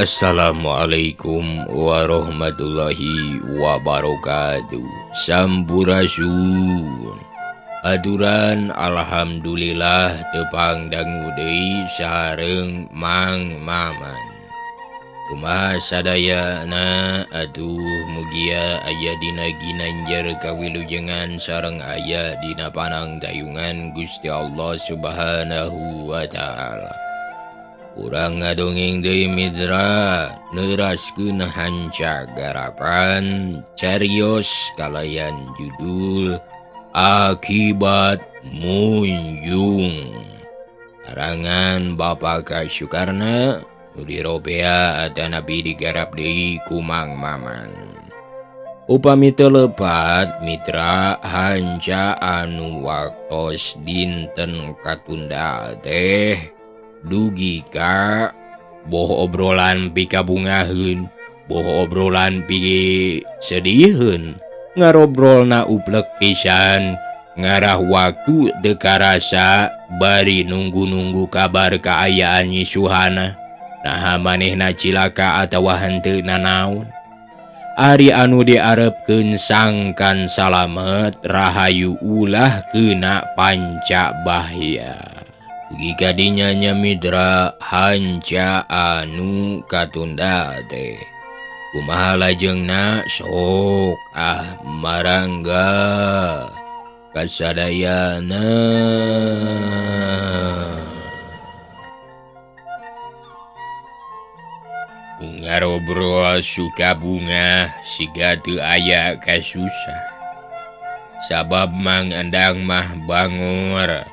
Assalamualaikum warahmatullahi wabarakatuh. Sampurasun. Aturan alhamdulillah tepang dangu deui sareng Mang Maman. Kumaha sadayana aduh mugia aya dina ginanjar kawilujengan sareng aya dina panang dayungan Gusti Allah Subhanahu wa taala. Urang ngadongeng deui mitra neuraskeun hanca garapan carios kalayan judul Akibat Munjung. Karangan Bapak K. Sukarna nu diropea atanapi digarap deui ku Mang Maman. Upami teu lepat mitra hanca anu waktos dinten katunda teh dugi ka boh obrolan pikabungaheun, boh obrolan pi sediheun, ngarobrolna uplek pisan, ngarah waktu teu karasa bari nunggu-nunggu kabar kaayaan Nyi Suhana. Naha manehna cilaka atawa henteu nanaon. Ari anu diarepkeun sangkan salamet rahayu ulah kena panca bahya. Dugi kadinya nya mitra hanca anu katunda teh. Kumaha lajengna sok ah marangga kasadayana. Ngarobrol suka bunga siga teu aya kasusah. Sabab Mang Endang mah bangor.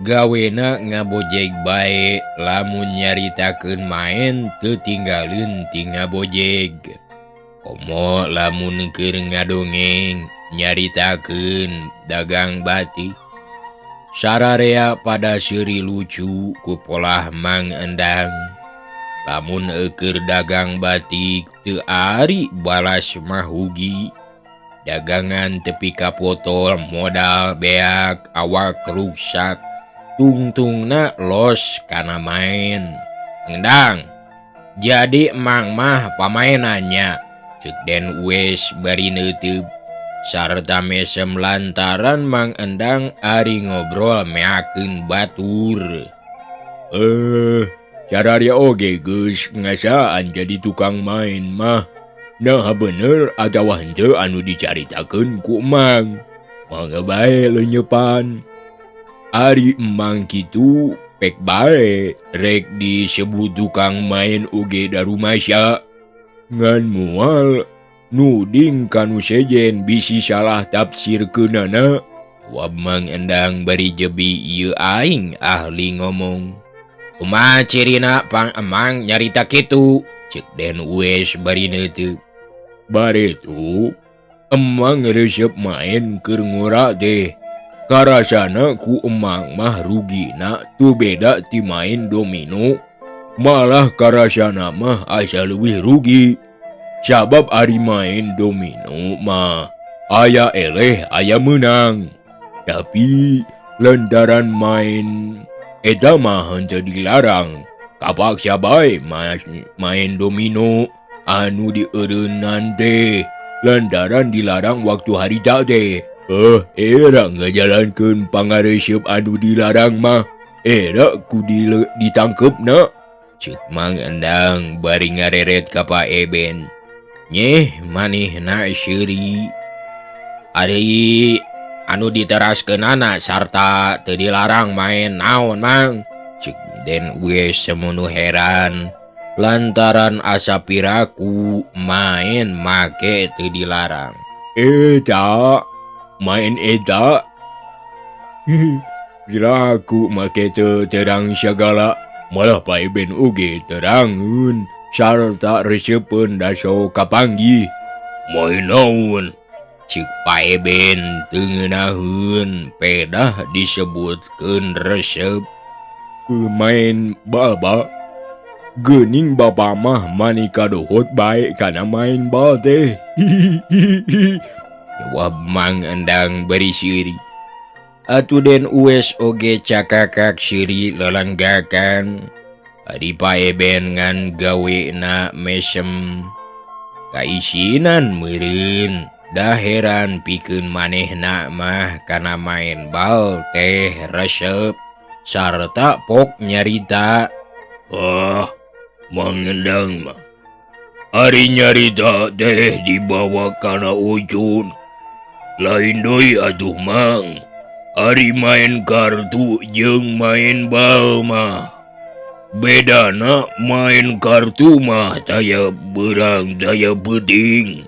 Gawena ngabojeg bae lamun nyaritakeun main teu tinggaleun ti ngabojeg. Komo lamun keur ngadongeng nyaritakeun dagang batik. Sararea pada seuri lucu ku polah Mang Endang. Lamun eukeur dagang batik teu ari balas mah hugi. Dagangan tepi ka potol modal beak awak ruksak. Tungtungna los kana main. Endang jadi emang mah pamainannya. Ceuk Den Uwes bari neuteup sarta mesem lantaran Mang Endang ari ngobrol meakeun batur. Cararia oge geus ngasaan jadi tukang main mah. Nah bener atawa henteu anu dicaritakeun ku Emang. Mangga bae leunyepan. Ari Emang kitu pek bae rek disebut tukang main oge darumasa. Ngan moal nuding kanu sejen bisi salah tafsirkeunana. Wab Mang Endang bari jebi ieu aing ahli ngomong. Kumaha cirina pang emang nyarita kitu? Ceuk Den Uwes bari neuteup. Baretu emang resep main keur ngora teh. Karasana ku emang mah rugina teu beda ti main domino. Malah karasana mah asa leuwih rugi. Sabab ari main domino mah aya eleh aya meunang. Tapi lantaran main eta mah henteu dilarang. Kapaksa bae main domino anu dieureunnan teh lantaran dilarang waktu harita teh. Era ngajalankeun pangaresep anu dilarang mah era ku ditangkepna. Ceuk Mang Endang bari ngareret ka Pak Eben. Nyeh manehna seuri. Ari anu diteraskeunana sarta teu dilarang main naon Mang? Ceuk Den Uwes semono heran lantaran asa piraku main make teu dilarang. Eta main eta. Piraku make teu terang sagala, malah Pak Eben oge terangeun sarta resepeun daso kapanggih. Main naon? Ceuk Pak Eben teu ngeunaheun pedah disebutkeun resep. Main bal-bal. Geuning bapa mah mani kadohot bae kana main bal teh. Jawab Mang Endang bari seuri. Atuh Den Uwes oge cakakak seuri lalanggakan. Ari Pak Eben ngan gawena mesem kaisinan meureun da heran pikeun manehna mah kana main bal teh resep sarta pok nyarita. Ah, Mang Endang mah ari nyarita teh dibawa kana ujun. Lain deui atuh Mang, ari main kartu jeung main bal mah. Bedana main kartu mah taya beurang taya peuting.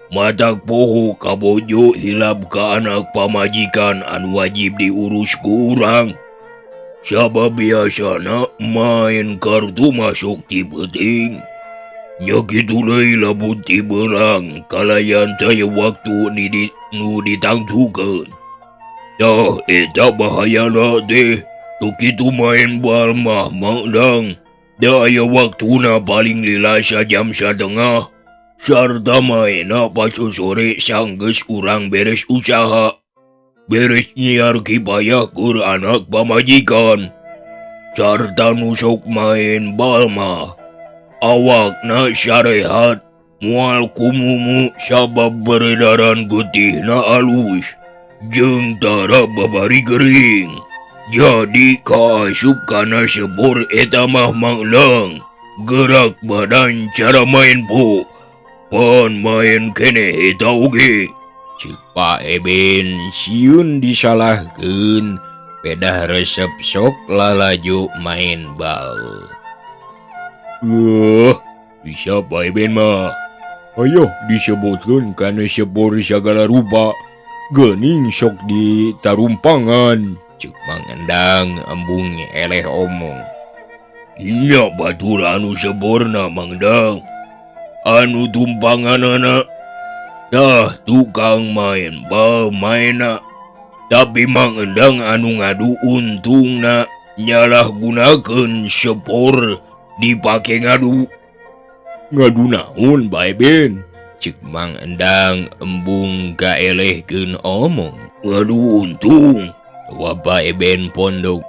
Matak poho ka bojo hilap ka anak pamajikan anu wajib diurus ku urang. Sabab biasana main kartu masuk ti peuting. Nya kitu deui lamun ti beurang kalayan taya waktu nu ditangtukeun. Tah eta bahayana teh. Teu kitu main bal mah Mang Endang. Da aya waktuna paling lila sajam satengah. Sarta maenna pas sore sanggeus urang beres usaha. Beres nyiar kipayah keur anak pamajikan. Sarta nu sok main bal mah awakna sarehat moal kumumu sabab beredaran getihna alus jeung tara babari gering. Jadi kaasup kana sebor eta mah Mang Endang. Gerak badan cara main po. Pan main keneh eta oge. Ceuk Pak Eben sieun disalahkeun pedah resep sok lalajo main bal. Bisa Pak Eben mah. Ayo disebutkeun kana sebor sagala rupa. Geuning sok ditarumpangan. Ceuk Mang Endang embung eleh omong. Nya batur anu seborna Mang Endang. Anu tumpanganana. Tah tukang main bal maena. Tapi Mang Endang anu ngadu untungna nyalahgunakeun sepor dipake ngadu. Ngadu naon Pak Eben? Ceuk Mang Endang embung gaelehkeun omong. Ngadu untung. Wa Pak Eben pondok.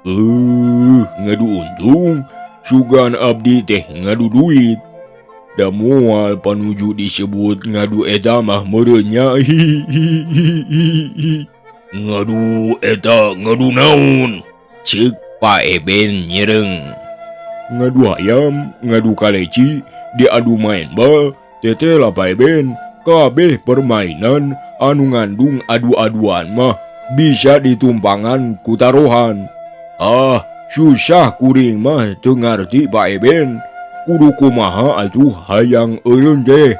Ngadu untung. Sugan abdi teh ngadu duit. Da moal panuju disebut ngadu eta mah meureun nya. Hihihihi. Ngadu eta ngadu naon? Ceuk Pak Eben nyereng. Ngadu hayam, ngadu kaleci, diadu main bal, teteh lah Pak Eben. Kabeh permainan anu ngandung adu-aduan mah bisa ditumpangan ku taruhan. Ah, susah kuring mah teu ngarti Pak Eben. Kudu kumaha atuh hayang eureun teh.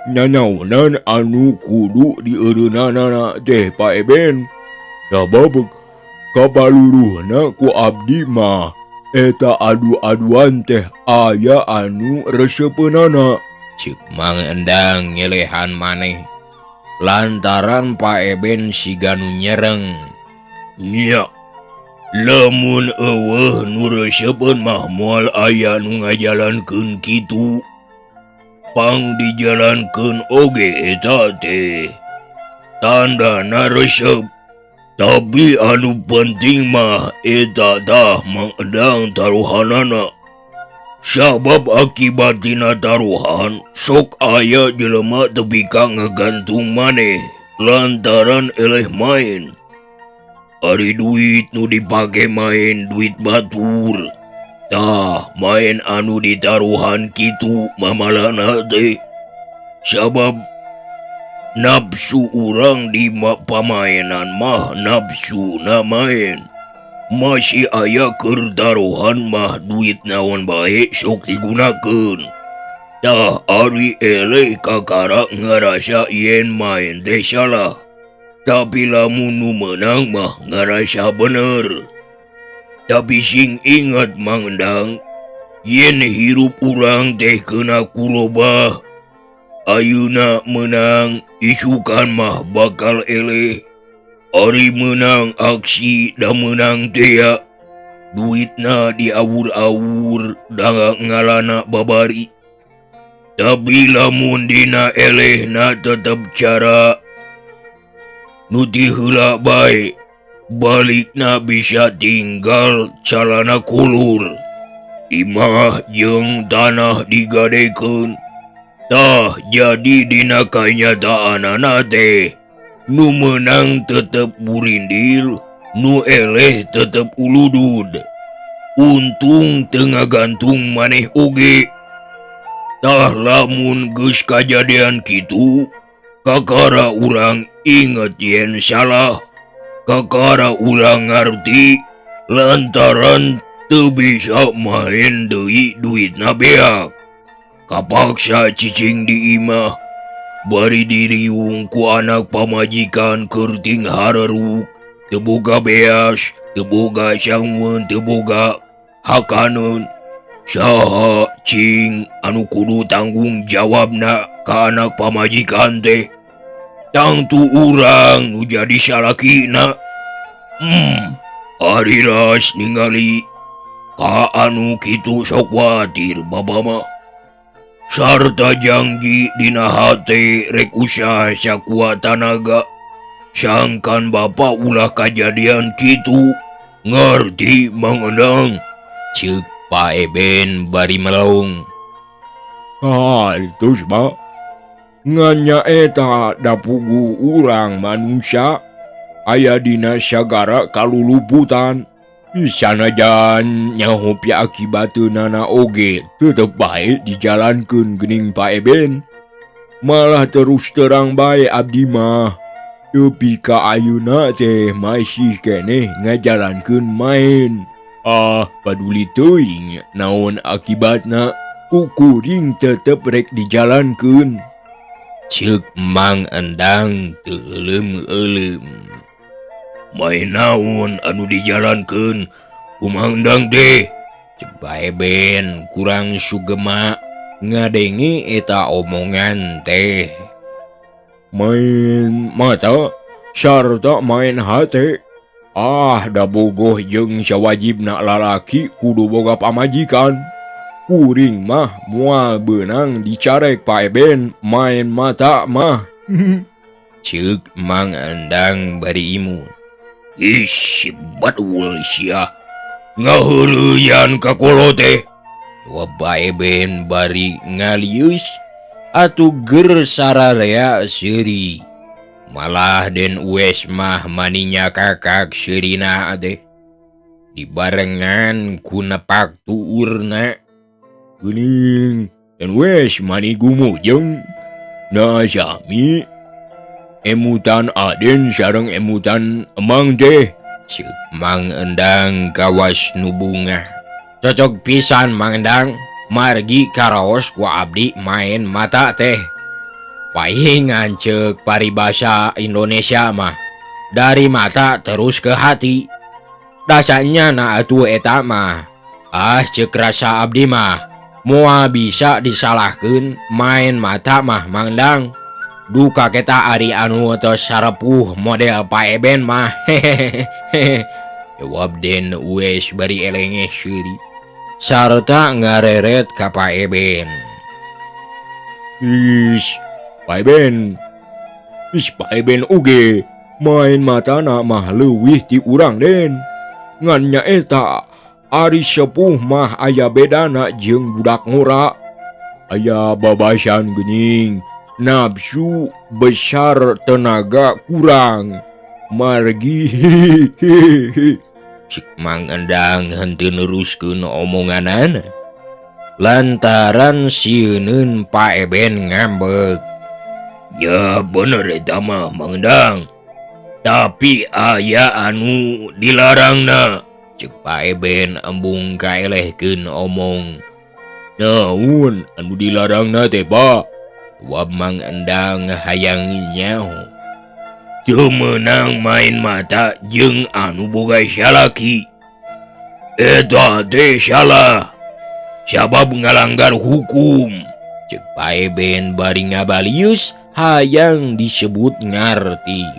Nanaonan anu kudu dieureunanana teh Pak Eben. Sabab kapaluruhna ku abdi mah eta adu-aduan teh aya anu resepeunana. Ceuk Mang Endang nyelehan maneh. Lantaran Pak Eben siga nu nyereng. Nya, lamun eueuh nu resepeun mah moal aya nu ngajalankeun kitu. Pang dijalankeun oge eta teh tandana resep. Tapi anu penting mah eta tah Mang Endang taruhanana. Sabab akibat tina taruhan sok aya jelema tepi ka ngagantung maneh lantaran eleh main. Ari duit nu dipake main duit batur. Tah main anu ditaruhan kitu mamalana teh. Sabab nafsu urang di pamainan mah nafsuna main. Masih aya keur taruhan mah duit naon bae sok digunakeun. Tah ari eleh kakara ngarasa yen main teh salah. Tapi lamun nu meunang mah ngarasa bener. Tapi sing ingat Mang Endang, yen hirup urang teh kena kurobah. Ayeuna meunang isukan mah bakal eleh. Ari meunang aksi da meunang teh ya. Duitna diawur-awur da ngalana babari. Tapi lamun dina elehna tetep cara nu ti heula bae, balikna bisa tinggal calana kulur. Imah jeung tanah digadekeun. Tah jadi dina kanyataanana teh nu meunang tetep burindil, nu eleh tetep uludud. Untung teu ngagantung maneh oge. Tah lamun geus kajadian kitu, kakara urang inget yen salah, kakara urang ngarti lantaran teu bisa main deui duitna beak. Kapaksa cicing di imah, bari diriung ku anak pamajikan keur hareruk, teu boga beas, teu boga sangueun, teu boga hakaneun. Saha cing anu kudu tanggung jawabna ka anak pamajikan teh? Tangtu urang nu jadi salakina. Ari ras ningali ka anu kitu sok watir baba mah. Sarta janji dina hate rek usaha sakuat tanaga. Sangkan bapa ulah kajadian kitu. Ngerti Mang Endang? Ceuk Pak Eben bari melaung. Ah, terus Pak. Ngan nyaeta da puguh urang manusia aya dina sagara kaluluputan. Sanajan nyaho akibateunana oge tetep bae dijalankeun geuning Pak Eben. Malah terus terang bae abdi mah. Tepi ka ayeuna teh masih keneh ngajalankeun main. Ah, paduli teuing naon akibatna, ku kuring tetep rek dijalankeun. Ceuk Mang Endang teu euleum-euleum. Main naon anu dijalankeun ku Mang Endang teh? Ceuk Pak Eben kurang sugema ngadenge eta omongan teh. Main mata sarta main hate. Ah, da bogoh jeung sawajibna lalaki kudu boga pamajikan. Kuring mah moal beunang dicarek Pak Eben main mata mah. Ceuk Mang Endang bari imut. Ih, badul sia. Ngaheureyan ka kolot teh. Jawab Pak Eben bari ngalieus atuh ger sararea seuri. Malah Den Uwes mah maninya kakak seurina teh. Dibarengan ku nepak tuurna. Geuning, Den Uwes mani gumujeng. Nah sami emutan Aden sareng emutan Emang teh. Ceuk Mang Endang kawas nu bungah. Cocok pisan Mang Endang, margi karaos ku abdi main mata teh. Pahingan ceuk paribasa Indonesia mah, dari mata terus ke hati. Dasarnya na atuh eta mah. Ah, ceuk rasa abdi mah moal bisa disalahkeun main mata mah Mang Endang. Duka kita ari anu tos sarepuh model Pak Eben mah. Hehehe. Jawab Den Uwes bari elengeh seuri sarta ngareret ka Pak Eben. Is, Pak Eben. Is, Pak Eben oge main matana mah leuwih ti urang Den. Ngan nyaeta ari sepuh mah aya bedana jeung budak ngora. Aya babasan geuning, nafsu besar tenaga kurang. Margi. Cik Mang Endang henteu neruskeun omonganana. Lantaran sieuneun Pak Eben ngambek. Ya bener eta mah Mang Endang. Tapi aya anu dilarangna. Cek Pak Eben embung kaelehkeun omong. Naon anu dilarangna teh Pak? Wab Mang Endang hayang nyaho. Teu meunang main mata jeung anu boga salaki. Eta teh salah. Sabab ngalanggar hukum. Cek Pak Eben bari ngabalius hayang disebut ngarti.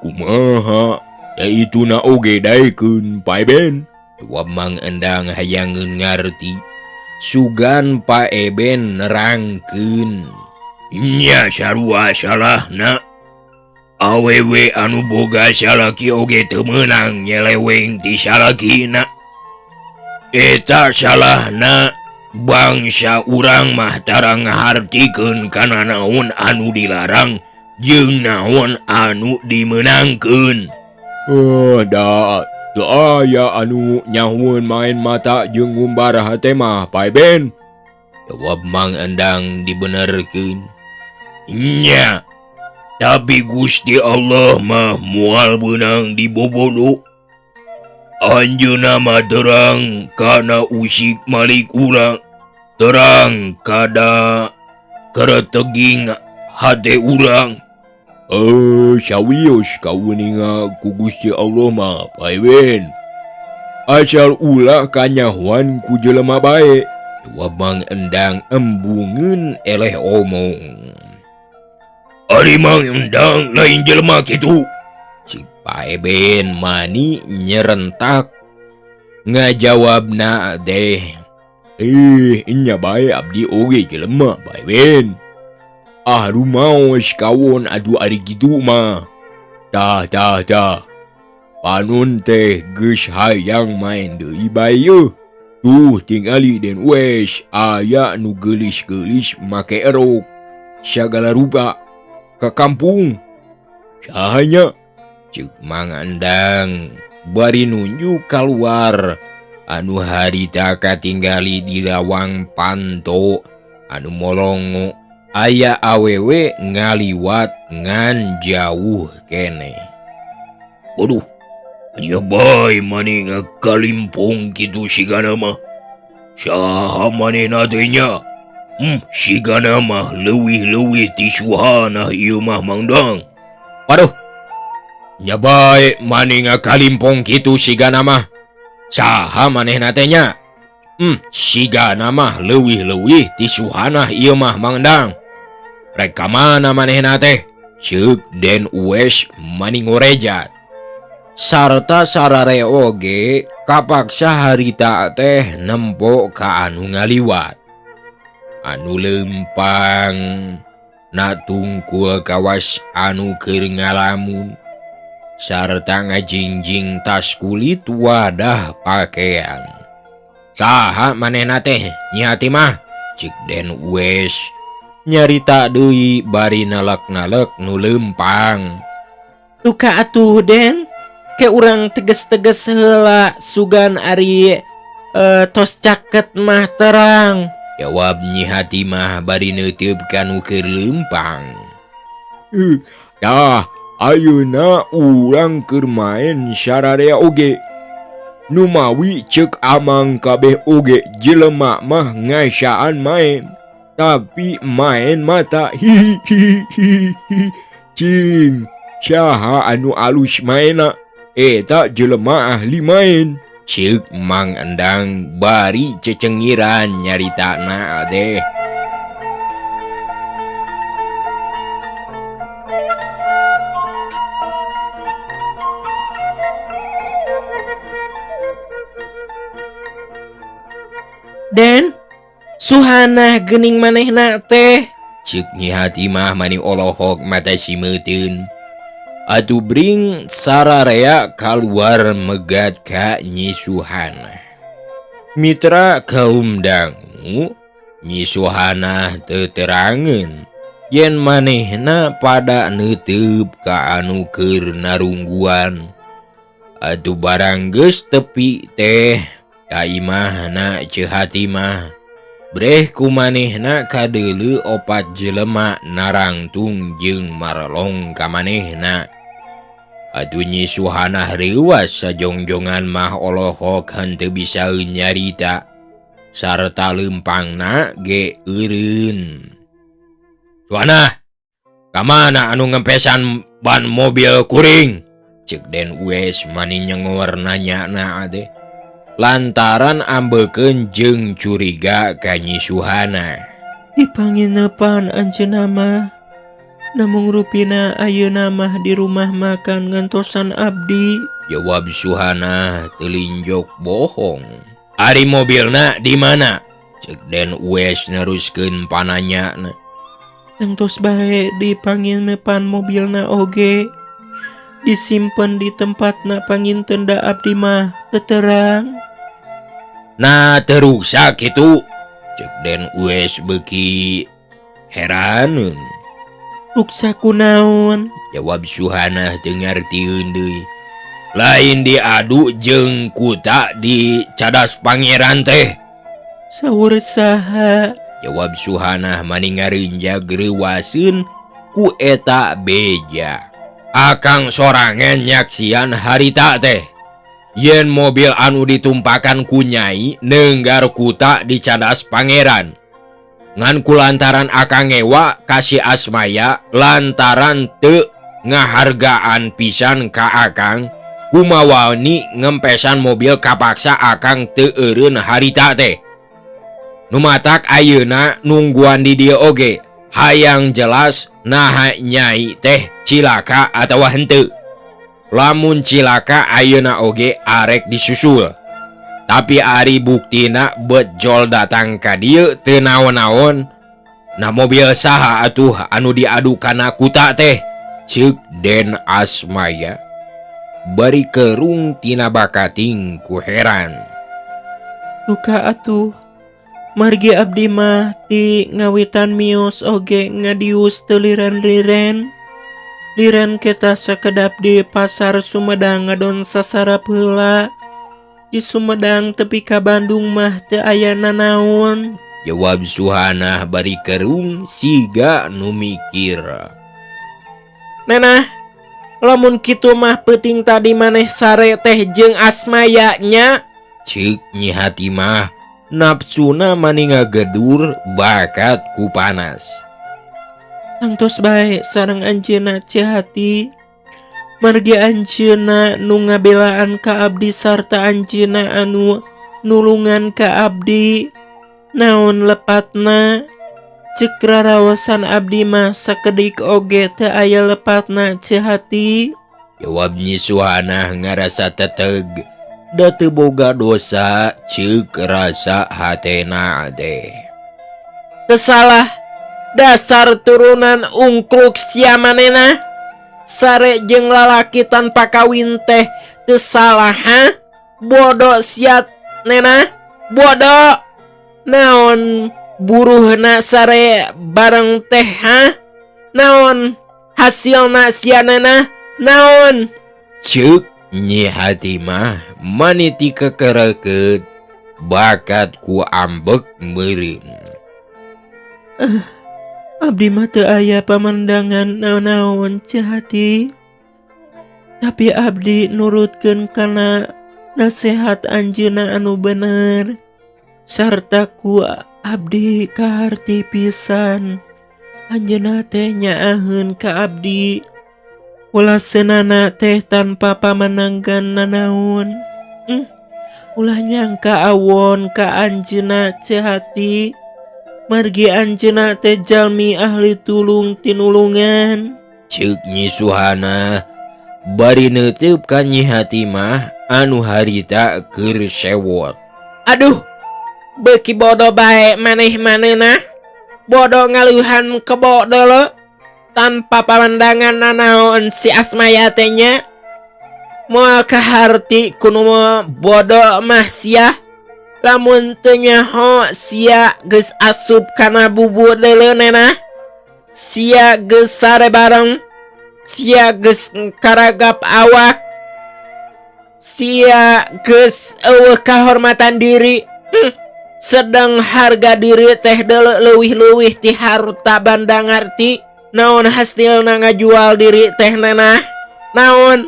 Kumaha? Da ituna oge daekeun Pak Eben. Wab Mang Endang hayangeun ngarti. Sugan Pak Eben nerangkeun. Nya sarua salahna. Awewe anu boga salaki oge teu meunang nyeleweng ti salakina. Eta salahna bangsa urang mah tara ngahartikeun kana naon anu dilarang jeung naon anu dimeunangkeun. Oh, da teu aya anu nyahueun main mata jeung ngumbar hate mah Pak Eben. Jawab Mang Endang dibenerkeun. Nya, tapi Gusti Allah mah moal beunang dibobodo. Anjeunna mah terang kana usik malik urang, terang kada kereteging hate urang. Eh, sawios kauninga ku Gusti Allah mah Pak Eben. Asal ulah kanyahoan ku jelema bae. Jawab Mang Endang embungeun eleh omong. Ari Mang Endang lain jelema kitu. Cik Pak Eben mani nyerentak ngajawabna teh. Eh, nya bae abdi oge jelema Pak Eben. Ah, rumaos kawon adu ari kitu mah. Tah tah tah. Panon teh geus hayang main deui bae yeuh. Tuh tingali Den Uwes aya nu geulis-geulis make erok sagala rupa ka kampung. Saha nya? Ceuk Mang Endang bari nunjuk kaluar anu harita katinggali di lawang panto anu molongo aya awewe ngaliwat ngan jauh keneh. Waduh, nya bae maneh ngakalimpong kitu sigana mah. Saha manehna teh nya? Sigana mah leuwih-leuwih ti Suhanah ieu mah Mang Dang. Waduh, nya bae maneh ngakalimpong kitu sigana mah. Saha manehna teh nya? Sigana mah leuwih-leuwih ti Suhanah ieu mah Mang Dang. Rek ka mana manehna teh? Ceuk Den Uwes mani ngorejat. Sarta sarare oge kapaksa harita teh nempo ka anu ngaliwat. Anu lempang na tungkul kawas anu keur ngalamun sarta ngajingjing tas kulit wadah pakaian. Saha manehna teh Nyi Hatimah? Cik Den Uwes nyarita deui bari nalek-nalek nu lempang. Duka atuh Den, ke urang teges-teges heula sugan ari tos caket mah terang. Jawab Nyi Hatimah bari neuteup ka nu keur lempang. Tah, ayeuna urang keur main sararea oge. Numawi ceuk amang kabeh oge jelema mah ngasaan main. Tapi main mata hihihihi. Cing, saha anu alus maena? Eta jelema ahli main. Ceuk Mang Endang bari cecengiran nyaritana teh. Den, Suhanah geuning manehna teh. Ceuk Nyi Hatimah mani olohok mata simeuteun. Atuh bring sararea kaluar megat ka Nyi Suhanah. Mitra kaum dangu, Nyi Suhanah teu terangeun yen manehna pada neuteup ka anu keur narungguan. Atuh barang geus tepi teh ka imahna Ceu Hatimah. Breh ku manehna kadeuleu opat jelema narangtung jeung marlong ka manehna. Atuh Nyi Suhanah reuwas sajongjongan mah olohok henteu bisa nyarita sarta lempangna ge eureun. Suhanah, ka mana anu ngempesan ban mobil kuring? Ceuk Den Uwes mani nyengor nanyana teh. Lantaran ambekeun jeung curiga ka Nyi Suhanah. Dipanginepan anjeunna mah. Namung rupina ayeuna mah di rumah makan ngantosan abdi. Jawab Suhanah telinjok bohong. Ari mobilna di mana? Ceuk Den Uwes neruskeun pananyana. Tangtos bae dipanginepan mobilna oge. Disimpen di tempatna panginten da abdi mah teterang. Nah teu ruksak kitu? Cek Den Uwes beuki heraneun. Ruksak kunaon? Jawab Suhana teu ngartieun deui. Lain diadu jeung kuta di Cadas Pangeran teh? Saur saha? Jawab Suhana mani ngareunjag reuwaseun ku eta beja. Akang sorangan nyaksian harita teh. Yen mobil anu ditumpakan ku Nyai neunggar kuta di Cadas Pangeran. Ngan kulantaran akang ngewa ka si Asmaya lantaran teu ngahargaan pisan ka akang kumawani ngempesan mobil kapaksa akang teu eureun harita teh. Nu matak ayeuna nungguan di dieu oge hayang jelas naha Nyai teh cilaka atawa henteu. Lamun cilaka ayeuna oge arek disusul. Tapi ari buktina bejol datang ka dieu teu naon-naon. Nah mobil saha atuh anu diadu kana kuta teh? Ceuk Den Asmaya. Bari kerung tina bakating ku heran. Duka atuh. Margi abdi mah ti ngawitan mios oge ngadius teu liren-liren. Liren kita sakedap di pasar Sumedang ngadon sasarap heula. Di Sumedang tepi ka Bandung mah teu aya nanaon. Jawab Suhana bari kerung siga nu mikir. Nenah, lamun kitu mah peuting tadi maneh sare teh jeung Asmaya nya. Ceuk Nyi Hatimah nafsuna mani ngagedur bakat ku panas. Tangtos bae sareng anjeunna Cihati. Margi anjeunna nu ngabelaan ka abdi sarta anjeunna anu nulungan ka abdi. Naon lepatna? Ceuk raraosan abdi mah sakedik oge teu aya lepatna Cihati. Jawab Nyi Suhana ngarasa teteg. Da teu boga dosa ceuk rasa hatena teh. Teu salah. Dasar turunan ungkluk sia manena. Sare jeung lalaki tanpa kawin teh teu salah ha? Bodoh sia nena. Bodoh. Naon buruhna sare bareng teh ha? Naon hasilna sia nena? Naon? Ceuk Nyi Hatimah maniti kekerekeut bakat ku ambek meureun. Abdi mah teu aya pamandangan naon-naon Cihati. Tapi abdi nurutkeun kana nasehat anjeunna anu bener. Sarta ku abdi kaharti pisan. Anjeunna teh nyaaheun ka abdi. Ulaseunana teh tanpa pamananggan nanaon. Ulah nyangka awon ka anjeunna Cihati. Margi anjeunna teh jalmi ahli tulung tinulungan. Ceuk Nyi Suhana bari neuteup ka Nyi Hatimah anu harita keur sewot. Aduh, beuki bodoh bae maneh manehna. Bodoh ngaluhan kebo deuleu tanpa pamandangan nanaon si Asmaya teh nya. Moal kaharti kuno bodoh mah sia. Lamun teu nyaho sia geus asup kana bubur deuleu nena. Sia geus sare bareng. Sia geus karagap awak. Sia geus eueuh kahormatan diri. Sedang harga diri teh deuleu leuwih-leuwih ti harta banda ngarti. Naon hasilna ngajual diri teh nena? Naon?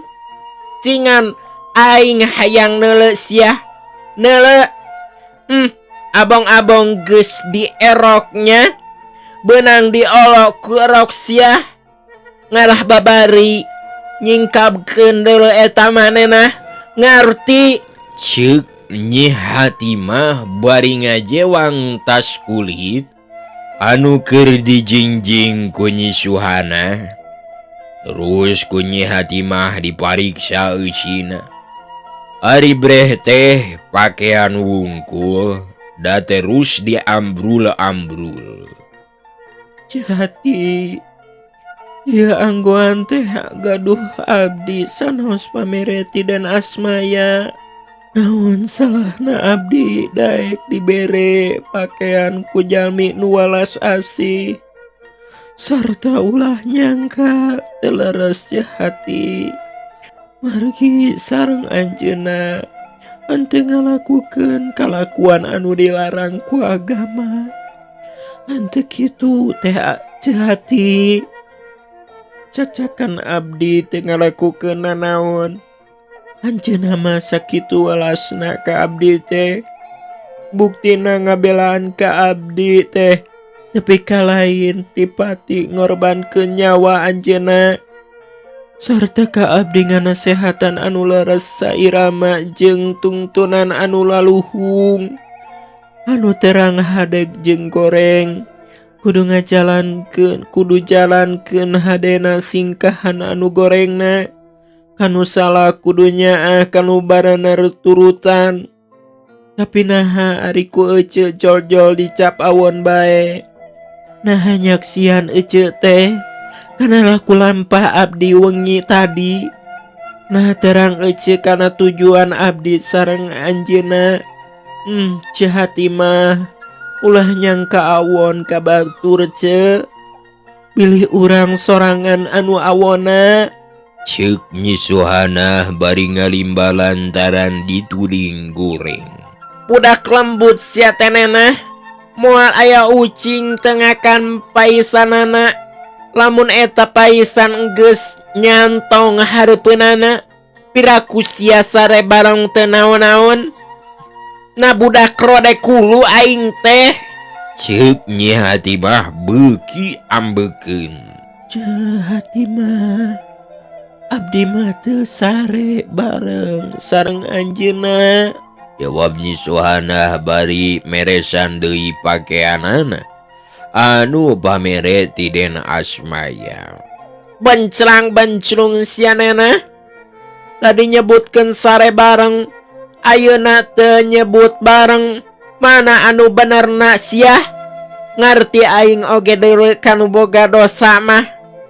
Cingan aing hayang neuleu sia. Neuleu. Abong-abong geus dieroknya. Beunang diolok ku erok sia. Ngarah babari nyingkapkeun deuleu eta manehna. Ngarti? Ceuk Nyi Hatimah bari ngajewang tas kulit anu keur dijingjing ku Nyi Suhana. Terus ku Nyi Hatimah dipariksa eusina. Ari breh teh pakaian wungkul da terus diambrul-ambrul. Cihati, ya anggoan teh gaduh abdi sanaos pamereti dan Asmaya. Naon salahna abdi daek dibere pakaian ku jalmi nu walas asih sarta ulah nyangka teu leres Ceu Hati margi sareng anjeunna henteu ngalakukeun kalakuan anu dilarang ku agama. Henteu kitu teh Ceu Hati. Cacakan abdi teu ngalakukeun nanaon. Anjeunna mah sakitu welasna ka abdi teh. Buktina ngabelaan ka abdi teh tepi ka lain ti pati ngorbankeun nyawa anjeunna. Sarta ka abdi nganasehatan anu leres sairama jeung tungtunan anu laluhung. Anu terang hadeg jeung goreng. Kudu ngajalankeun kudu jalankeun hadena singkahan anu gorengna. Kanu salah kudu nyaah kanu barener turutan. Tapi naha ari ku ece jol-jol dicap awon bae. Naha nyaksian ece teh kana laku lampah abdi wengi tadi. Nah terang ece kana tujuan abdi sareng anjeunna. Ceu Hati mah ulah nyangka awon ka batur ce. Bilih urang sorangan anu awona. Ceuk Nyi Suhana bari ngalimba lantaran dituding goreng. Budak lembut sia teh nenah. Moal aya ucing tengakan paisanana. Lamun eta paisan geus nyantong hareupeunana, piraku sia sare barang teu naon-naon. Na budak rodek hulu aing teh. Ceuk Nyi Hatimah beuki ambekeun. Ceu Hatimah, abdi mah teu sare bareng sareng anjeunna. Jawab Nyi Suhana bari meresan deui pakeanana anu pamere ti Den Asmaya. Benclang benclung sia nenah. Tadi nyebutkeun sare bareng, ayeuna teu nyebut bareng. Mana anu benerna sia? Ngarti aing oge deuleu kanu boga dosa mah.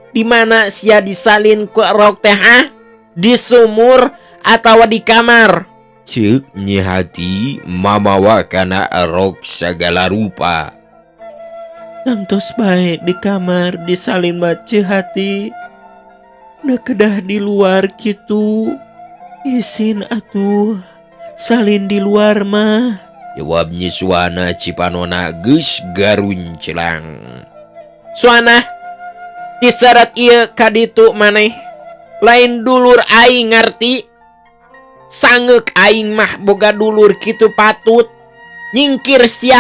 Di mana sia disalin ku erok teh, ha? Di sumur atawa di kamar? Ceuk Nyi Hati mamawa kana erok sagala rupa. Tangtos bae di kamar disalin mah Ceu Hati. Na kedah di luar kitu. Isin atuh salin di luar mah. Jawab Nyi Suhana cipanona geus garunclang. Suhana, diseret ieu ka ditu maneh. Lain dulur aing ngarti. Sangeuk aing mah boga dulur kitu patut. Nyingkir sia.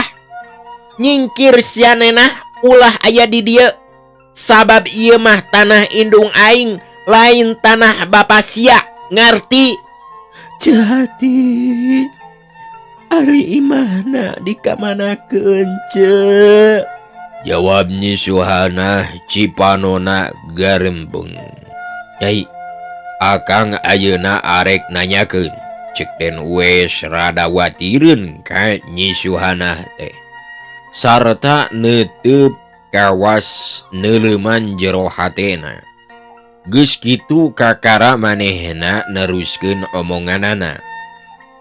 Nyingkir sia nenah ulah aya di dieu. Sabab ieu mah tanah indung aing, lain tanah bapa sia, ngarti? Ceu Hati, ari imahna dikamanakeun ce? Jawab Nyi Suhana cipanona garembeng. Nyai, akang ayeuna arek nanyakeun. Cek Den Uwes rada watireun ka Nyi Suhana teh. Sarta neuteup kawas neuleuman jero hatena. Geus kitu kakara manehna neruskeun omonganana.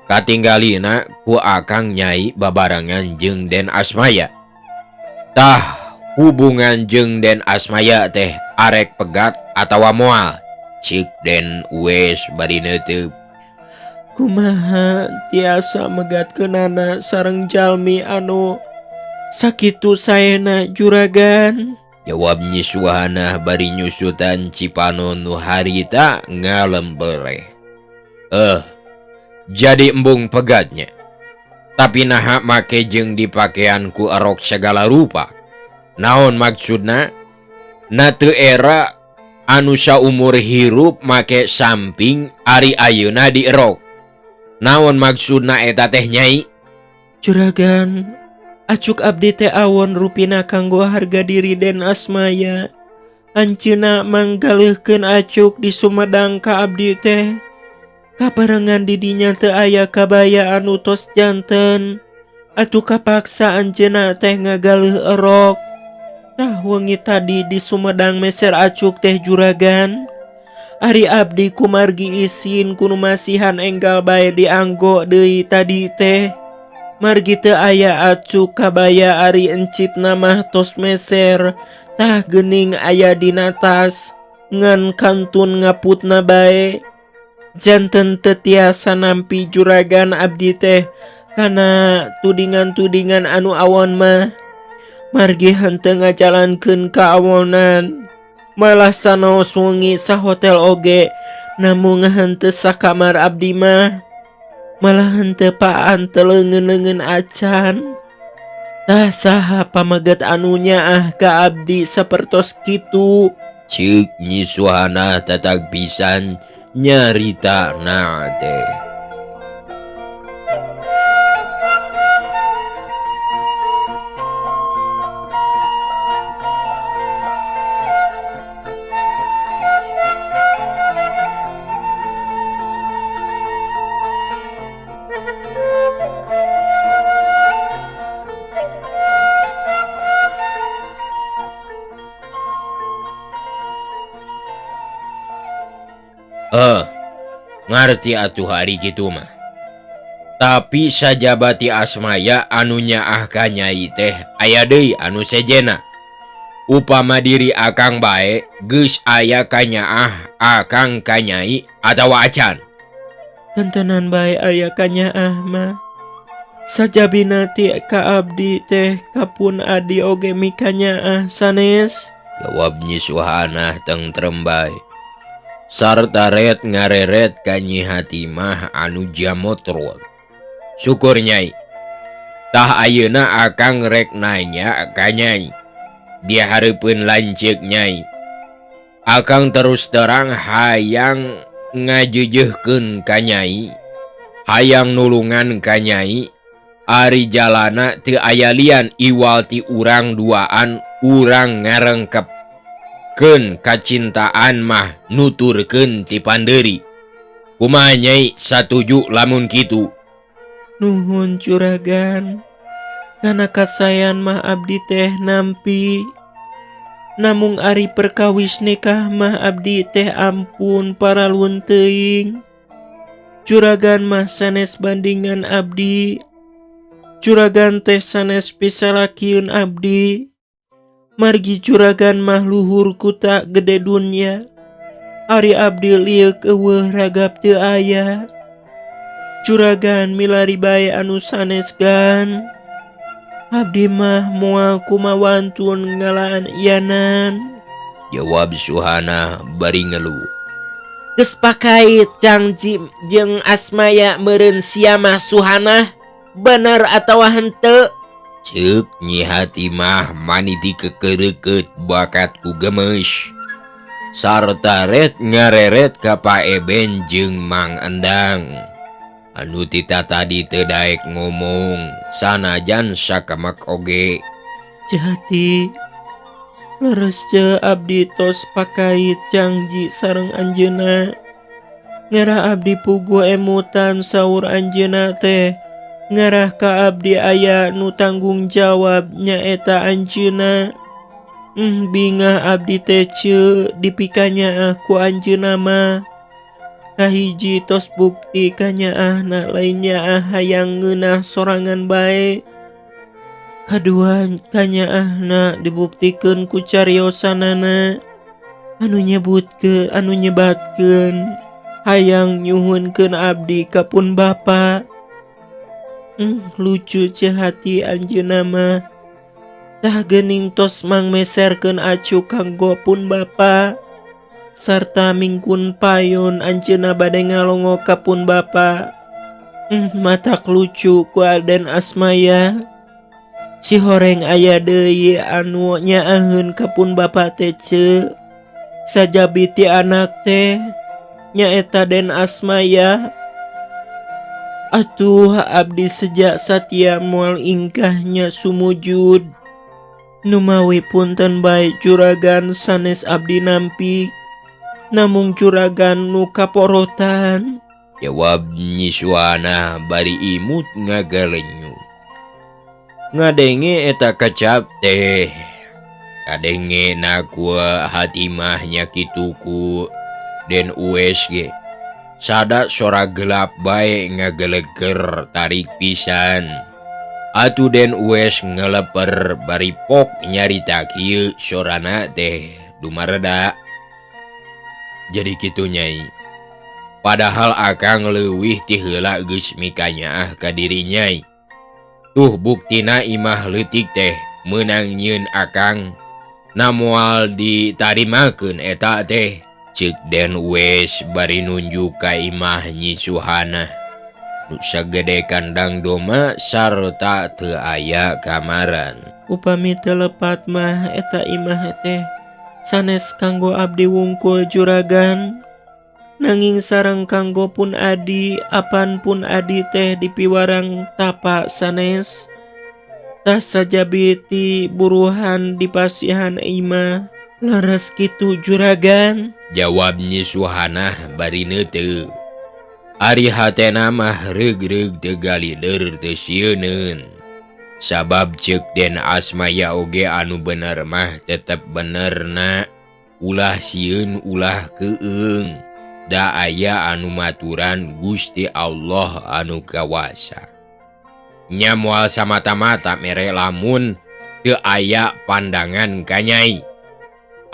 Katinggalina ku akang nyai babarengan jeung Den Asmaya. Tah hubungan jeung Den Asmaya teh arek pegat atawa moal? Cik Den Uwes bari neuteup. Kumaha tiasa megatkeunana sareng jalmi anu sakitu saena juragan? Jawab Nyi Suhana bari nyusutan cipanon nu harita ngalembereh. Jadi embung pegatnya. Tapi naha make jeung dipakean ku erok segala rupa. Naon maksudna? Na teu era anu saumur hirup make samping ari ayeuna dierok. Naon maksudna eta teh nyai? Juragan, acuk abdi teh awon rupina kanggo harga diri Den Asmaya. Anjeunna manggaleuhkeun acuk di Sumedang ka abdi teh. Kabarengan didinya teu aya kabaya anu tos janten. Atuh kapaksa anjeunna teh ngagaleuh erok. Tah wengi tadi di Sumedang meser acuk teh juragan. Ari abdi kumargi isin ku nu masihan enggal bae dianggo deui tadi teh. Margi teu aya acuk kabaya ari encitna mah tos meser. Tah geuning aya dina tas ngan kantun ngaputna bae. Janten teu tiasa nampi juragan abdi teh kana tudingan-tudingan anu awon mah. Margi henteu ngajalankeun kaawonan. Malah sanaos wengi sahotel oge namung henteu sakamar abdi mah. Malah henteu paan teu leungeun-leungeun acan. Tah saha pameget anu nyaah ka abdi sapertos kitu. Ceuk Nyi Suhana tatag pisan nyaritana teh. Ngarti atuh hari kitu mah. Tapi sajabati Asmaya anu nyaah ka Nyai teh aya deui anu sejena. Upama diri akang bae geus aya kanyaah akang ka Nyai atawa acan. Tentenan bae aya kanyaah mah. Sajabina ti ka abdi teh kapun adi oge mikanyaah sanes. Jawab Nyi Suhana tentrem bae. Sarta ret ngareret ka Nyi Hatimah anu jamotrot. Syukur Nyai. Tah ayeuna akang rek nanya ka Nyai. Dihareupeun lanceuk Nyai. Akang terus terang hayang ngajeujeurkeun ka Nyai. Hayang nulungan ka Nyai. Ari jalana teu aya lian iwal ti urang duaan urang ngarengkep. Keun kacintaan mah nuturkeun ti pandeuri. Kumaha Nyai satuju lamun kitu? Nuhun juragan. Kana kasayan mah abdi teh nampi. Namung ari perkawis nikah mah abdi teh ampun paralun teuing. Juragan mah sanes bandingan abdi. Juragan teh sanes pisalakieun abdi. Margi juragan mah luhur kuta gede dunya. Ari abdi lieuk eueuh ragap teu aya. Juragan milari bae anu sanes gan. Abdi mah moal kumawantun ngalaan ianan. Jawab Suhana bari ngeluh. Geus pakait Cangji jeung Asmaya meureun sia mah Suhana. Bener atawa henteu? Ceuk Nyi Hatimah maniti kekereukeut bakat ku gemes. Sarta ret ngareret ka Pak Eben jeung Mang Endang. Anu tita tadi teu daek ngomong sanajan sakemek oge. Jati leres je abdi tos pakait Cangji sareng anjeunna. Ngarah abdi puguh emutan saur anjeunna teh. Ngarah ka abdi aya nu tanggung jawab nyaeta anjeunna. Bingah abdi teh ceu dipikanyaah ku anjeunna mah. Kahiji tos bukti kanyaahna lain nyaah hayang ngeunah sorangan bae. Kadua kanyaahna dibuktikeun ku cariosanana anu nyebutkeun anu nyebatkeun hayang nyuhunkeun abdi ka pun bapa. Lucu ceu hati anjeunna mah. Tah geuning tos mangmeserkeun acuk kanggo pun bapa. Sarta mingkun payun anjeunna bade ngalongo ka pun bapa. Matak lucu ku Aden Asmaya. Si horeng aya deui anu nyaaheun ka pun bapa teh ceu. Sajabi ti anak teh nyaeta Den Asmaya. Atuh abdi sejak satia moal ingkahnya sumujud. Numawi punten bae juragan sanes abdi nampi. Namung juragan nu kaporotan. Jawab Nyi Suhana bari imut ngagalenyu. Ngadenge eta kecap teh. Kadenge na ku Hatimah nya kitu ku Den Uwes ge sada sora gelap bae ngageleger tarik pisan. Atuh Den Uwes ngeleper bari pok nyarita kieu sorana teh dumareda. Jadi kitu Nyai. Padahal akang leuwih ti heula geus mikanyaah ka diri Nyai. Tuh buktina imah leutik teh meunang nyieun akang na moal ditarimakeun eta teh. Ceuk Den Uwes bari nunjuk ka imah Nyi Suhana. Nu sagede kandang doma sarta teu aya kamaran. Upami teu lepat mah eta imah teh sanes kanggo abdi wungkul juragan. Nanging sareng kanggo pun adi apan pun adi teh dipiwarang tapa sanes. Tah sajabi ti buruhan dipasihan imah. Laras kitu juragan. Jawab Nyi Suhanah bari neuteup. Ari hatena mah reug-reug teu galider teu sieuneun. Sabab ceuk Den Asmaya oge anu bener mah tetep benerna. Ulah sieun ulah keung. Da aya anu maturan Gusti Allah anu kawasa. Nya moal samata-mata mere lamun teu aya pandangan ka Nyai.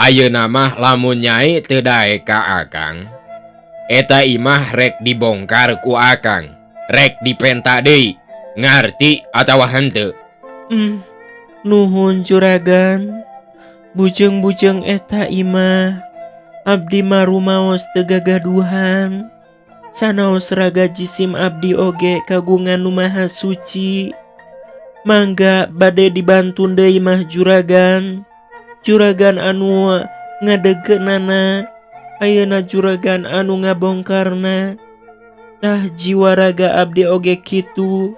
Ayeuna mah lamun Nyai teu daek ka akang, eta imah rek dibongkar ku akang, rek dipenta deui, ngarti atawa henteu? Nuhun juragan. Bujeng-bujeng eta imah abdi mah rumaos teu gagaduhan. Sanaos raga jisim abdi oge kagungan nu maha suci. Mangga bade dibantun deui mah juragan. Juragan anu ngadegeunana, ayeuna juragan anu ngabongkarna. Tah jiwa raga abdi oge kitu.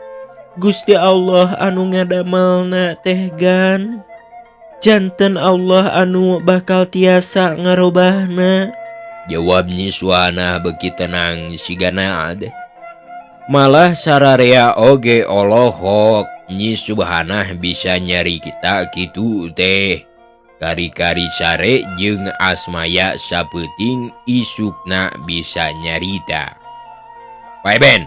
Gusti Allah anu ngadamelna teh gan. Janten Allah anu bakal tiasa ngarobahna. Jawab Nyi Suhana beuki tenang sigana teh. Malah sararea oge olohok Nyi Subhanah bisa nyari kita kitu teh. Kari-kari sare jeung Asmaya sapeuting isukna bisa nyarita. Pak Eben,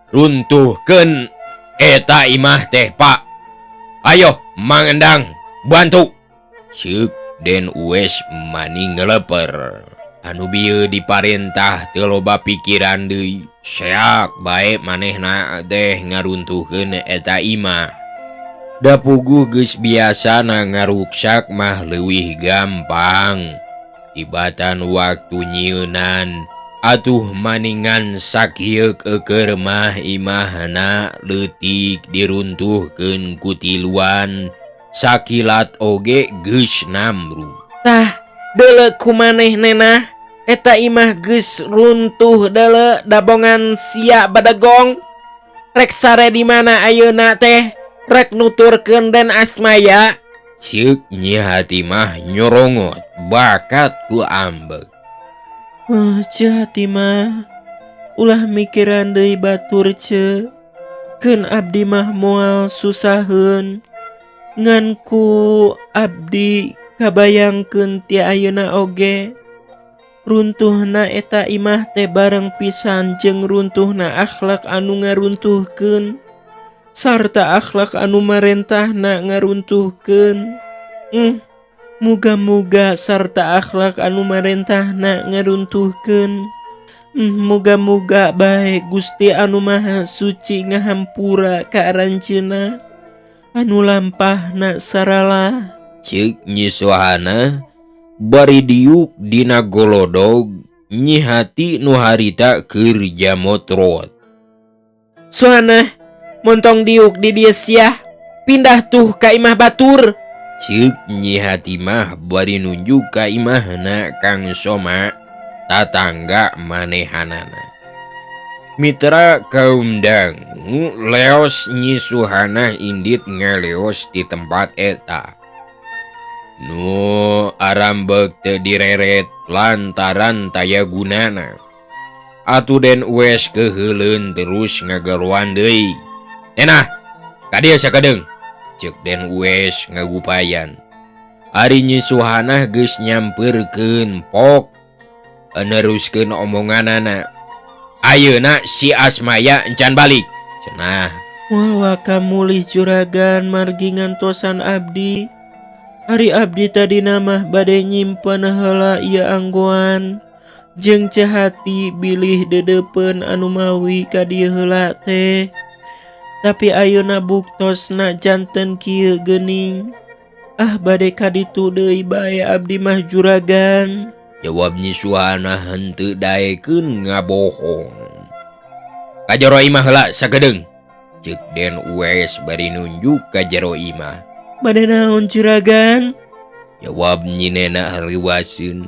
runtuhkeun eta imah teh Pak. Ayo Mang Endang bantu. Ceuk Den Uwes mani ngeleper. Anu bieu diparentah teu loba pikiran deui. Seak bae manehna teh ngaruntuhkeun eta imah. Da puguh geus biasana ngaruksak mah leuwih gampang. Tibatan waktu nyieunan atuh maningan sakieuk eueur mah imahna leutik diruntuhkeun ku tiluan sakilat oge geus namru. Tah deuleu ku maneh nenah eta imah geus runtuh deuleu dabongan sia badegong. Rek sare di mana ayeuna teh? Rek nuturkeun Den Asmaya. Ceuk Nyi Hatimah nyorongot bakat ku ambek. Ceu Hatimah ulah mikiran deui batur ceu. Keun abdi mah moal susaheun. Ngan ku abdi kabayangkeun ti ayeuna oge. Runtuhna eta imah teh bareng pisan jeung runtuhna akhlak anu ngaruntuhkeun. Sarta akhlak anu marentahna ngaruntuhkeun. Muga-muga sarta akhlak anu marentahna ngaruntuhkeun. Muga-muga bae Gusti anu Maha Suci ngahampura ka aranjeunna anu lampahna saralah. Ceuk Nyi Suhana bari diuk dina golodog Nyi Hati nu harita keur jamotrot. Suhana montong diuk di dieu sia, pindah tuh ka imah batur. Ceuk Nyi Hatimah bari nunjuk ka imahna Kang Soma tatangga manehanana. Mitra kaum dangu leos Nyi Suhana indit ngaleos di tempat eta. Nu arambek teu direret lantaran taya gunana. Atuh Den Uwes keuheuleun terus ngagaruan deui. Enah, ka dieu sakedeung. Ceuk Den Uwes ngagupayan. Ari Nyi Suhanah geus nyampeurkeun pok. Neruskeun omonganana. Ayeuna si Asmaya encan balik. Cenah. Moal waka mulih juragan margi ngantosan abdi. Ari abdi tadina mah bade nyimpen heula ieu anggoan. Jeung Cehati bilih dedeupeun anu mawi ka dieu heula teh. Tapi ayeuna buktosna janten kieu geuning. Ah bade ka ditu deui bae abdi mah juragan. Jawab Nyi Suhana henteu daekeun ngabohong. Ka jero imah heula sakedeung. Ceuk Den Uwes bari nunjuk ka jero imah. Bade naon juragan? Jawab Nyi Nena hareuwaseun.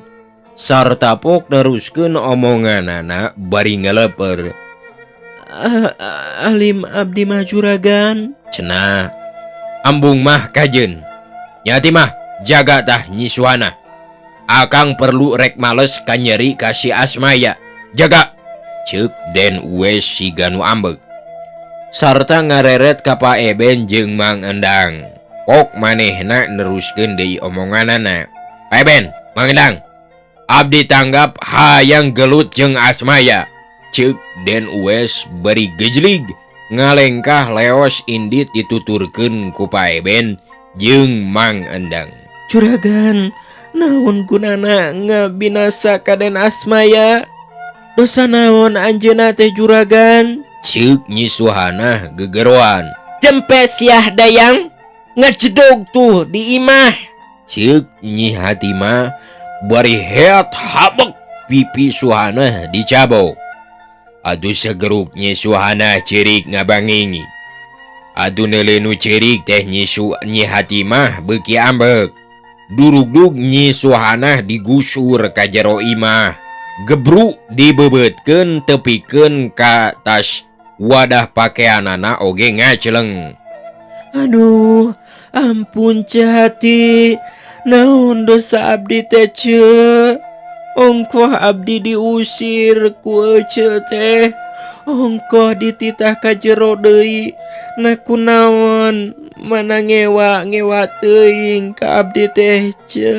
Sarta pok neruskeun omonganana bari ngeleper. Alim abdi mah juragan. Cenah. Ambung mah kajeun. Nyati mah jaga tah Nyi Suhana. Akang perlu rek males ka nyeri ka si Asmaya. Jaga. Ceuk Den Uwes siga nu ambek. Sarta ngareret ka Pak Eben jeung Mang Endang. Pok manehna neruskeun deui omonganana. Pak Eben, Mang Endang. Abdi tanggap hayang gelut jeung Asmaya. Ceuk Den Uwes bari gejlig ngalengkah leos indit dituturkeun ku Pak Eben jeung Mang Endang. Juragan, naon gunana ngabinasa ka Den Asmaya? Dosa naon anjeunna teh juragan? Ceuk Nyi Suhana gegeroan. Cempe siah dayang ngejedog tuh di imah. Ceuk Nyi Hatimah bari heat habek pipi Suhana dicabok. Aduh segeruk Nyi Suhana ceurik ngabangingi. Aduh neuleu nu ceurik teh Nyi Hatimah beuki ambek. Durugdug Nyi Suhana digusur ka jero imah. Gebruk dibebeutkeun tepikeun ka tas wadah pakeanana oge ngaceleng. Aduh, ampun Cehati. Naon dosa abdi teh ce? Ongkoh abdi diusir ku ece teh. Ongkoh dititah ka jero deui. Na kunaon mana ngewa-ngewa teuing ka abdi teh ce.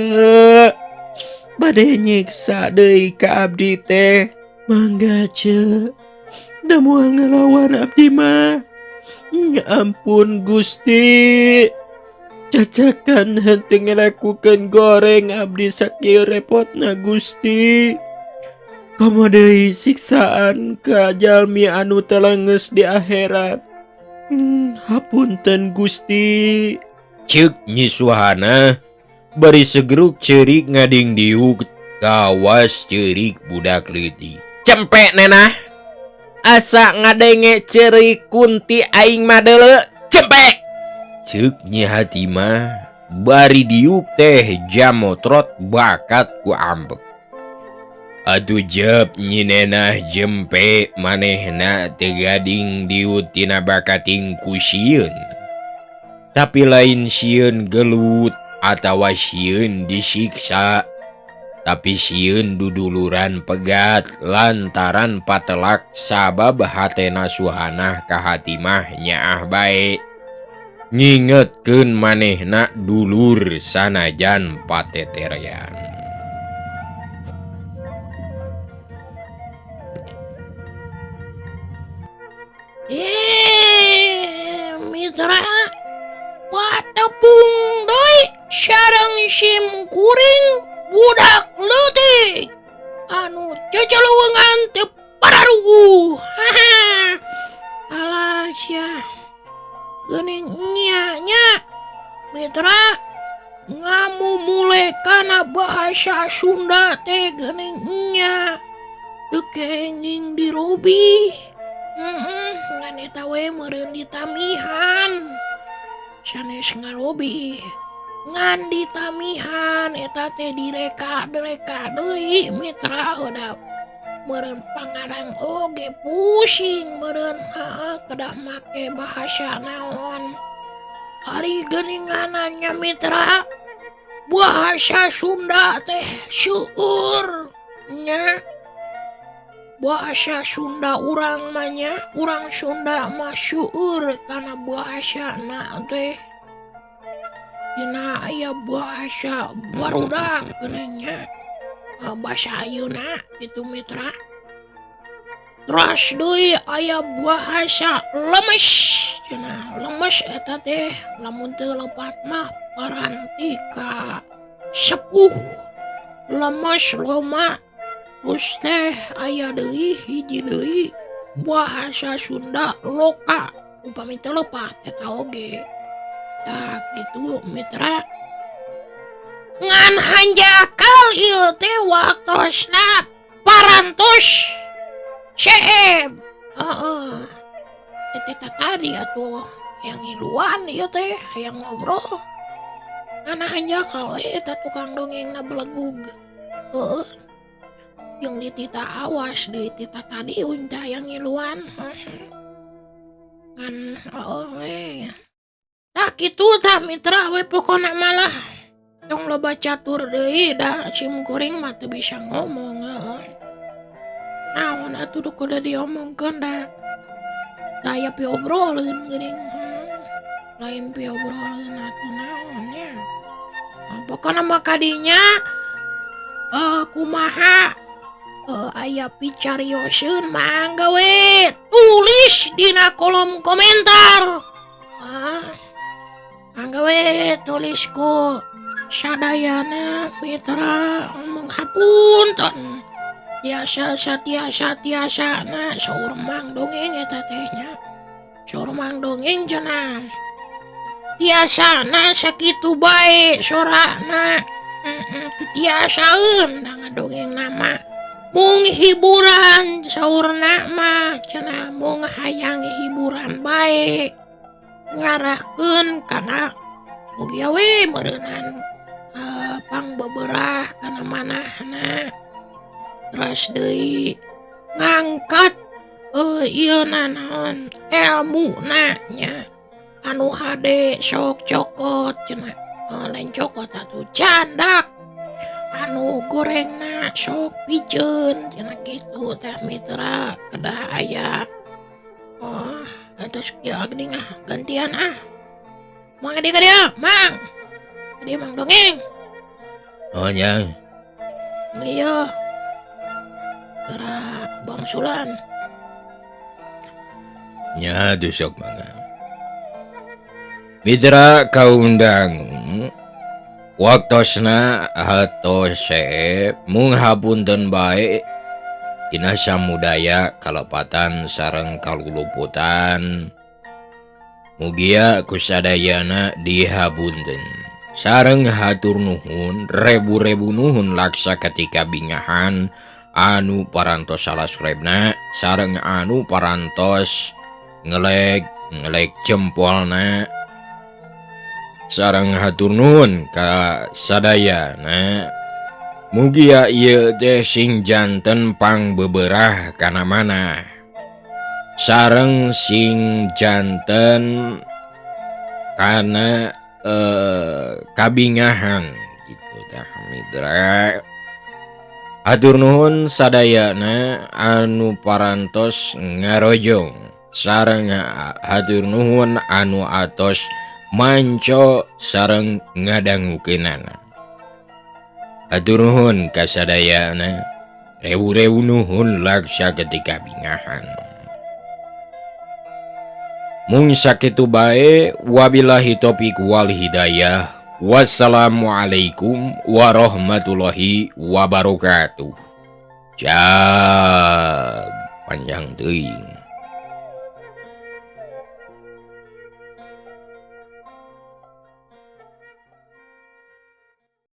Bade nyiksa deui ka abdi teh. Mangga ce. Da moal ngalawan abdi mah. Ya ampun Gusti. Cacakan henteu ngalakukeun goreng abdi sakieu repotna Gusti. Komo deui siksaan ka jalmi anu telenges di akhirat. Hapunten Gusti. Ceuk Nyi Suhana bari segeruk ceurik ngadingdiuk kawas ceurik budak leutik. Cempe nenah. Asa ngadenge ceurik kunti aing mah deuleu. Cempe. Ceuk Nyi Hatimah bari diuk teh jamotrot bakat ku ambek. Atuh jep Nyi Nenah jempe manehna teu gading diut tina bakating ku sieun. Tapi lain sieun gelut atawa sieun disiksa, tapi sieun duduluran pegat lantaran patelak sabab hatena Suhanah ka Hatimah nyaah bae. Ngingetkeun manehna dulur sanajan pateterian. Mitra patepung deui sareng sim kuring budak leutik anu ceceluweungan teu pararuguh. Alah sia geuning nya nya mitra ngamumule kana bahasa Sunda teh geuning nya teu kenging dirobih. Ngan eta we meureun ditamihan sanes ngarobih ngan ditamihan eta teh direka-reka deui mitra udah meureun pangarang oge pusing meureun kedah make bahasa naon. Ari geuninganna mitra bahasa Sunda teh seueur nya. Bahasa Sunda urang mah nya, urang Sunda mah seueur kana bahasana teh. Dina aya bahasa barudak geuning nya. Bahasa ayeuna itu, mitra. Terus deui aya bahasa lemes cenah. Lemes eta teh lamun teu lepat mah paranti ka sepuh, lemes loma. Terus teh aya deui hiji deui bahasa Sunda loka, upami teu lepat eta oge. Tah, kitu, mitra. Ngan hanjakal ieu teh waktosna parantos seeb, heeh, eta tadi atuh yang ngiluan ieu teh hayang ngobrol, ngan hanjakal we eta tukang dongengna belegug, heueuh, jeung dititah awas deui tita tadi uing teh hayang ngiluan, ngan heueuh we. Tah, kitu tah, mitra we. Pokona mah lah, tong loba catur deui da sim kuring mah teu bisa ngomong, heueuh. Naon atuh nu kudu diomongkeun, da da aya piobroleun geuning, lain piobroleun atuh naon nya. Pokona mah kadinya kumaha aya picarioseun, mangga we tulis dina kolom komentar. Ah, mangga we tulis ku sadayana, mitra. Manghapunten tiasa satiasa tiasana, saur Mang Dongeng eta teh nya, saur Mang Dongeng cenah tiasana sakitu bae sorana, teu tiasaeun da ngadongengna mah, mung hiburan saurna mah cenah, mung hayang hiburan bae, ngarahkeun kana mugia we meureunan pangbeberah kana manahna. Teras deui ngangkat ieu naon elmuna nya, anu hade sok cokot cenah, lain cokot atuh, candak, anu gorengna sok piceun cenah, kitu tah, mitra. Kedah aya, oh, atos kieu geuning. Ah, gantian ah. Mang di ka dieu, Mang. Ka dieu, Mang Dongeng. Oh nya. Ieu geura bangsulan. Nya atuh, sok mangga. Mitra kaundang, waktosna hatos seep. Mung hapunten bae dina samudaya kalepatan sareng kaluluputan, mugia kusadayana dihapunten sareng hatur nuhun, rebu-rebu nuhun laksa ketika bingahan anu parantos salasrebna sareng anu parantos ngelek ngelek jempolna, sareng hatur nuhun ka sadayana. Mugia ieu teh sing janten pangbeberah kana manah sareng sing janten kana kabingahan gitu tah, mitra. Hatur nuhun sadayana anu parantos ngarojong sareng hatur nuhun anu atos manco sareng ngadangukeunana. Hatur nuhun kasadayana, rewu-rewu nuhun laksa ketika bingahan. Mung sakitu bae, wabillahi taufik wal hidayah, wassalamualaikum warahmatullahi wabarakatuh. Jag panjang teuing.